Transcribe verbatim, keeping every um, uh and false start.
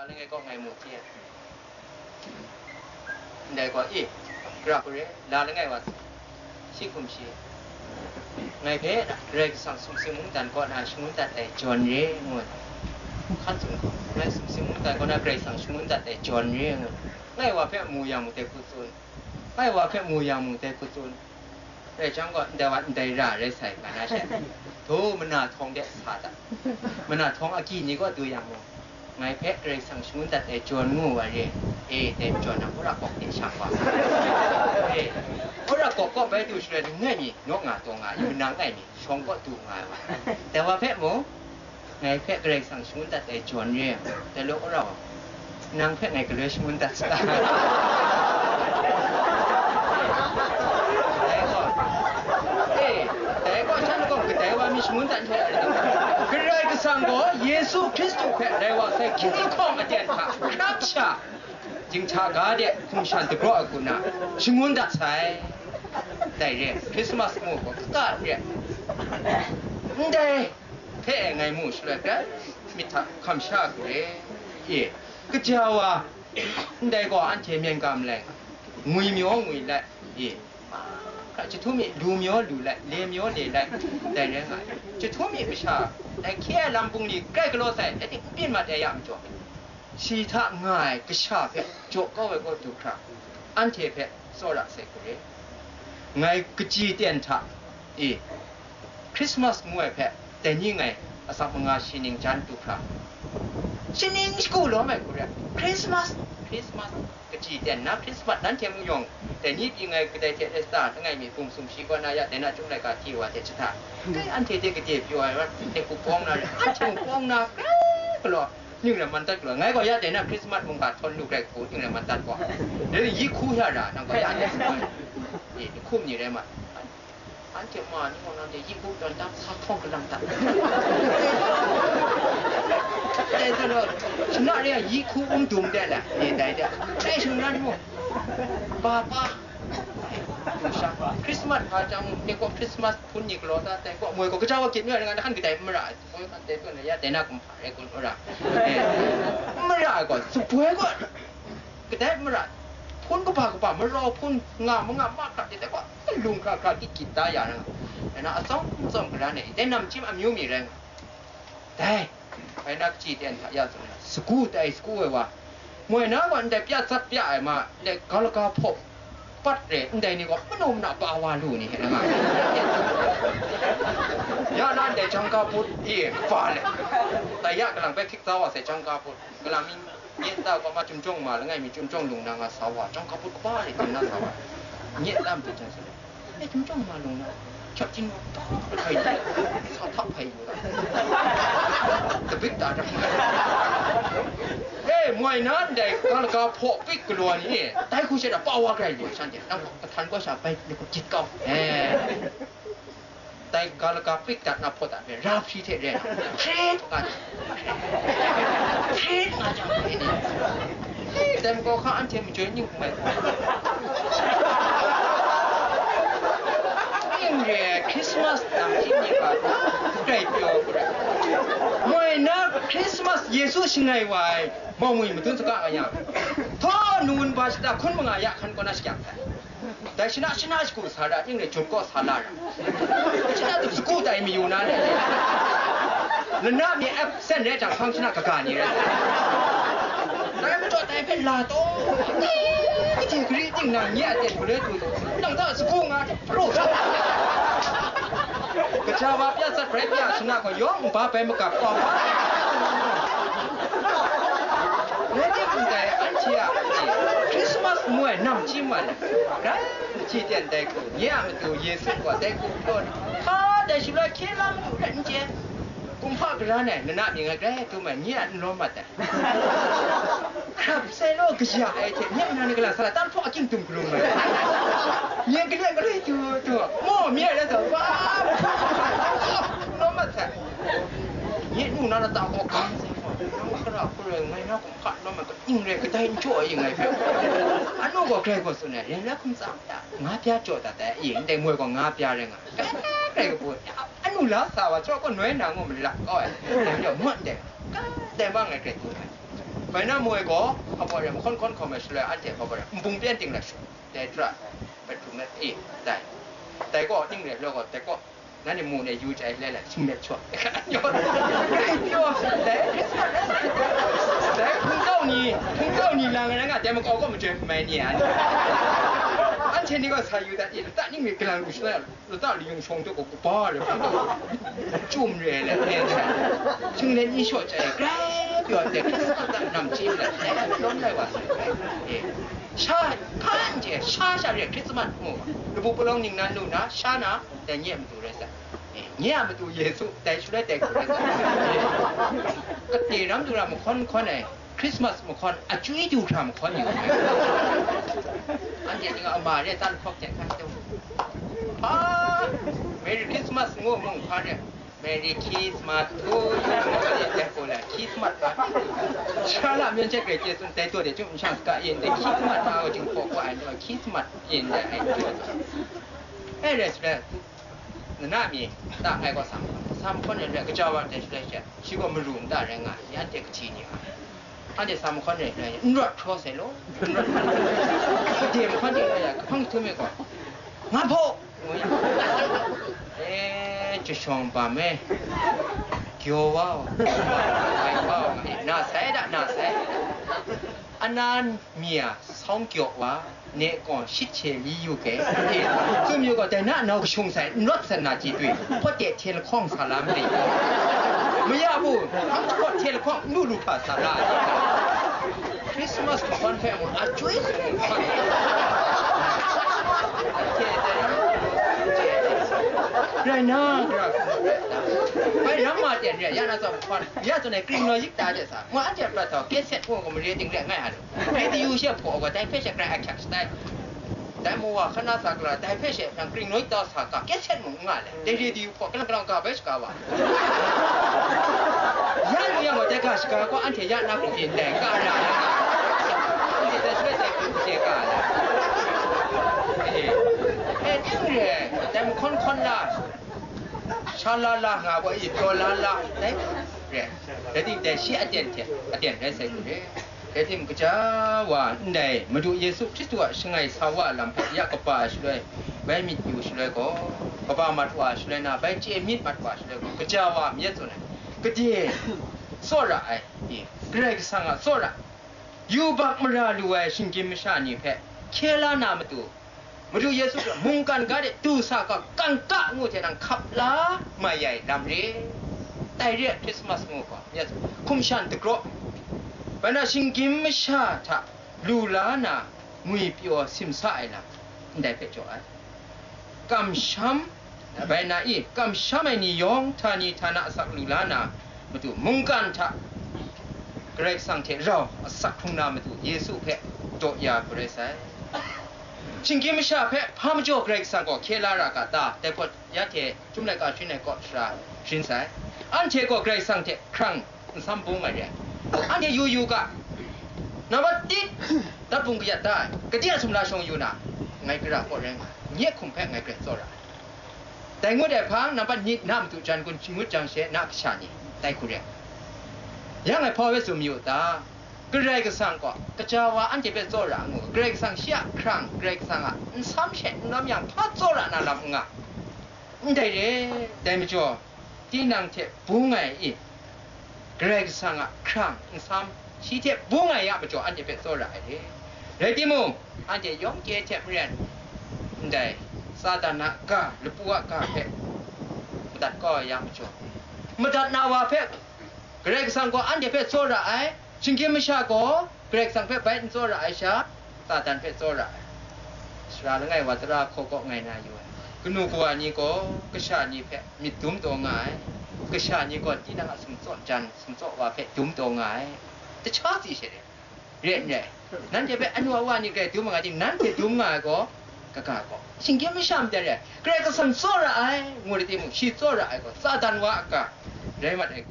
Langai kaw ngai mu hte, ndai gaw, e, gara hku re, la langai wa, shi hkum shi, ngai hpe Karai Kasang sumsing mungdan kaw na shangun dat ai jawn re, ngu ai. Hkan tsun hku, ngai sumsing mungdan kaw na Karai Kasang shangun dat ai jawn re, ngu ai. Ngai wa hpe mu yang mu dai hku tsun, ngai wa hpe mu yang mu dai hku tsun. Rai jang gaw, ndai wa ndai ra rai sai, nga na she. Hto mana htawng de sa dat. Mana htawng agyi ni kaw du yang mung, ngai hpe Karai Kasang shangun dat ai jawn ngu wa re. E, dai majaw nang wora kawk de shang wa. E, wora kawk kaw bai du shaloi ni ngai mi, nawk nga taw nga, yu nang ngai mi, shawng kaw du nga ai wa. Dai wa hpe mung, ngai hpe Karai Kasang shangun dat ai jawn re, dai law wora wa. Nang hpe ngai galoi shangun dat sa. Dai gaw, e, dai gaw shan gaw kadai wa mi shangun dat hte ai. Karai Kasang gaw Yesu Hkristu hpe dai wa sai hkying lahkawng aten hta hkrap sha, jinghta ga de hkum shan dagraw ai hku na shangun dat sai. Dai re, Krismas mu gaw kaka re. Ndai hpe e ngai mu shaloi, grai myit hta hkam sha hku re. E, kaja wa, ndai gaw anhte myen ga malai nga, ngwi myaw ngwi lai, e, hkra jahtum mi lu myaw lu lai, le myaw le lai, dai rai nga ai. Jahtum mi masha, dai hkye ai lam bungli grai galaw sai, dai hte n byin mat ai ya majaw, shi hta nga ai kasha hpe jaw kau ai kaw du hkra, anhte hpe tsawra sai hku re. Ngai kaji ten hta e, Krismas ngu ai hpe, dai ni ngai asak manga shi ning jan du hkra, shi ning shagu lawm ai hku re. Krismas, Krismas, kaji ten na Krismas, nanhte mung yawng, dai ni pyi ngai kadai hte Esta langai mi hpung sumshi kaw na ya, dai na Chyum laika hti wa hte jahta, dai anhte hte gade pyaw ai rawt, dai hku bawng na re, anhte mung bawng na, grai galaw, ning rai man dat galaw, ngai gaw ya dai na Krismas mungga htawn lu grai hku, ning rai man dat gaw, dai ni yi hku ya ra, nang gaw ya dai hku, ni hkum ni rai ma. Anhte ma ni gaw, nanhte yi hku tawn dan sa hkawng kalang dat. Dai zawn gaw, shana re ai yi hku um dum de le, ni dai de. Dai shana ni mung, ba, ba, Krismas hpa jang, ni gaw Krismas hpun ni galaw da, dai gaw, moi gaw, kaja wa gyit n rai nga, na hkan kadai n mara ai. Moi hkan dai zawn, ya dai na kumhpa rai kun, ora. Eh, n mara ai gaw, shaboi gaw, kadai mara, hpun kaba kaba, marau hpun, nga manga ma hkra de, dai gaw, lung hkra hkra, gyit gyit da ya na nga. Dai na atsawm atsawm gara na, dai namchyim amyu mi rai nga. Dai, bai na kaji ten hta ya tsun na, sagu tai sagu ai wa, moi na gaw ndai pya sat pya ai ma, ndai ga laga hpaw pat re, ndai ni gaw manu mana pa wa lu ni he na nga. Ya na ndai jangka but e kaba le, tai ya kalang bai hkik tsa wa sai jangka but, kalang mi, nye ta gaw ma Chyum Jawng ma langai mi Chyum Jawng lung na nga sa wa, jangka but kaba le, dum na sa wa, nye ta mbu jang sa le. E, Chyum Jawng ma lung na, hkyap jin wa, hpai du, sa hta hpai du, tabik ta jang. E, moi na ndai ga laga hpaw pik galaw ni e, dai hku she da pa wa grai lu, shanhte, nang kahtan gaw sha bai, ni hku jit kau. E, dai ga laga pik dat na hpaw dat re, ra hpri hte re, hpri nga jang, hpri nga jang, e ni. Dai majaw hka anhte majoi ning hkum ai. Ning re ai Christmas nang hpyi ni ga, grai pyaw gaw rai. Moi na Christmas Yesu shangai wa ai, mawng ngwi madun saga nga yang, htaw nungun ba shata hkun manga ya hkan kaw na shakyak sai. Dai shana, shana shagu sa ra, ning re jum kaw sa la ra. Shana tup sagu tai mayu na le. Lana mi absent rai jang hpang shana kaga ni rai. Dai majaw dai hpe la taw, kaji gari ting na nye a ten galoi du taw, nang ta sagu nga hte pru sa. Kaja wa pya sat rai pya shana gaw yawng nba bai magap kawm. Ngai de ndai anhte a Christmas moi namchyi ma le. Rai? Hti ten dai hku, nye a matu Yesu gaw dai hku hpraw, hpa dai shaloi hkye la matu rai n chye. Kumhpa gara nai, lana mi ngai grai dum ai, nye a n lawm mat ai. Hkrap sai law kaya ai hte, nye mung na ni gala sa la, tan hpaw akying dum hkalum ai. Nye gale gale tu tu, maw mi ai la sa, wa, n lawm mat sai. Nye nu na la ta gaw gang sai, nang kara hku rai ngai na kum hka lawm ai, kaning rai kadai n jaw ai ngai hpe. Anu gaw grai gaw tsun ai, rai la hkum tsang. Nga pya jaw dat ai, e, ndai moi gaw nga pya rai nga, grai grai kabu, anu la sa wa, chyawm gaw noi na ngu malap kau ai, dai majaw, mawt ndai, dai ma ngai grai du ai. Bai na moi gaw, hpa gaw re, mahkawn hkawn hkawm ai shaloi, anhte hpa gaw re, nbung pyan ting la shu, dai htra, Petru me, e, dai, dai gaw, ning re, law gaw, dai gaw, nanhte mu ne, yu chye ai, lai lai, sum let shaw, dai, dai, dai, hpung kau ni, hpung kau ni lang ai, nga, dai makau gaw, majoi mai ni a, anhte ni gaw, sa yu dat, e, lata ning re, galang lu shaloi, lata layung shawng hte gaw kaba re hpang gaw, chyum re ai le, ne ai, shinglet ni shaw chyai ai, grai pyaw ai, Hkrismas a namchyi let, ne, lawm lai wa sai, e, sha, hkan hte sha sha re Hkrismas mu, labu palawng ningnan lu na, sha na, dai nye a matu rai sai, e, nye a matu Yesu, dai shaloi dai hku rai sai, e, kade ram du ra mahkawn hkawn ai, Christmas mahkawn, achyoi du hkra mahkawn yu ai. Anhte ning a ma re, tan hpawk hte hkan tu. Ah, Merry Christmas ngu mung hpa re. Merry Christmas to you. Christmas hpa. Sha la myen hte grai chye tsun dai taw de, chyum nshang saga yin de, Christmas hpa wa jinghpaw kau ai, Christmas yin de ai. E re, shaloi, na na mi, ta ngai gaw sa mahkawn, sa mahkawn re, re, kaja wa de shaloi she, shi gaw maru nta rai nga ai, anhte kahti ni nga ai. Anhte sa mahkawn re, re, n rawt hkraw sai law, n rawt hkraw sai. Gade mahkawn de rai ya, kahpang htum e gaw, nga hpaw, ngu ya. E, jashawng bam e, gyaw wa o, gyaw wa o, gyaw wa o, nga e, na sai da, na sai. Anan mi a sawng kyaw wa, ne kaw shit hte li yu ke, e, tsun yu gaw, dai na nau kashung sai, n rawt san na ji dwi, hpawt de hte lahkawng sa la made. Maya bu, hpawt hte lahkawng, n lu lu hpa sa la. Christmas hkawn hpe mung, a chyoi su hkawn. Rai na, rai na. Bai ram ma ten re, ya na tsawm hkawn, ya tsawm e, kring naw yik ta de sa, mung anhte prat tau, kye set mung gaw mare ting re ngai a lu. Radio she hpaw gaw, dai hpe she grai ahkyak shatai. Dai mu wa hkan na sa kala, dai hpe she nang kring noi tau sa ga, kye set mung n nga le. Dai radio hpaw, kalang kalang ga bai shaga wa. Ya lu yang gaw, dai ga shaga gaw, anhte ya na hku yin dai, ka ra ya. Anhte dai shaloi dai hku je ka ya. Eh, eh, ting re, dai mahkawn hkawn la, sha la la nga gaw, i pyaw la la, dai re. Dai ting dai shi aten hte, aten rai sai hku re. Rai tim, kaja wa ndai Madu Yesu Hkristu a shangai sa wa lam hpe ya kaba ai shaloi, bai myit yu shaloi gaw, kaba mat wa ai shaloi na, bai chye myit mat wa ai shaloi gaw, kaja wa myit tsun ai, gade tsawra ai, i, Karai Kasang a tsawra, yubak mara lu ai shinggyim masha ni hpe hkye la na matu, Madu Yesu gaw mungkan ga de du sa ga, kangka ngu hte nang hkap la mai ai lam re. Dai re ai Christmas ngu gaw, myit hkum shan dagraw, bai na shinggyim masha hta lu la na ngwi pyaw simsa ai lam, ndai hpe jaw ai. Kamsham, bai na i, kamsham ai ni yawng htani htana asak lu la na matu, mungkan hta Karai Kasang hte rau asak hkrung na matu, Yesu hpe daw ya hku rai sai. Shinggyim masha hpe hpa majaw Karai Kasang gaw hkye la ra ga ta? Dai hpawt ya hte Chyum laika sharin ai kaw sara sharin sai. Anhte gaw Karai Kasang hte hkrang nsam bung ai re ai. Anhte yu yu ga, nambat tit, dat bung kayat da ai, gade a sumla shawng yu na, ngai gara kaw rai nga ai, nye hkum hpe ngai grai tsawra ai. Dai ngut ai hpang, nambat myit na matu jan gun ngut jang she, na kasha ni, dai hku re ai. Yang ngai hpa hpe tsun mayu u ta? Karai Kasang gaw, kaja wa anhte hpe tsawra ngu, Karai Kasang shi a hkrang, Karai Kasang a nsam she n lawm yang, hpa tsawra na lam n nga. Ndai re, dai majaw, tinang hte bung ai i, Karai Kasang a hkrang nsam shi hte bung ai a majaw, anhte hpe tsawra ai re. Rai timung, anhte yawng chye hte maren, ndai Satan a ga, lapu a ga hpe madat kau ai a majaw, madat na wa hpe Karai Kasang gaw anhte hpe tsawra ai, shinggyim masha gaw Karai Kasang hpe bai n tsawra ai sha, Satan hpe tsawra ai. Sara langai wa tara hkaw kaw ngai na yu ai. Kanu kawa ni gaw kasha ni hpe myit dum taw nga ai. Kasha ni gaw tinang a sumtsaw jan, sumtsaw wa hpe dum taw nga ai. Kaja tsi she re. Re n rai. Nanhte hpe anu awa ni grai dum nga ting, nanhte dum nga ai gaw, kaga gaw, shinggyim masha maten re ai. Karai Kasang tsawra ai, ngu rai timung, shi tsawra ai gaw, Satan wa a ga rai mat ai.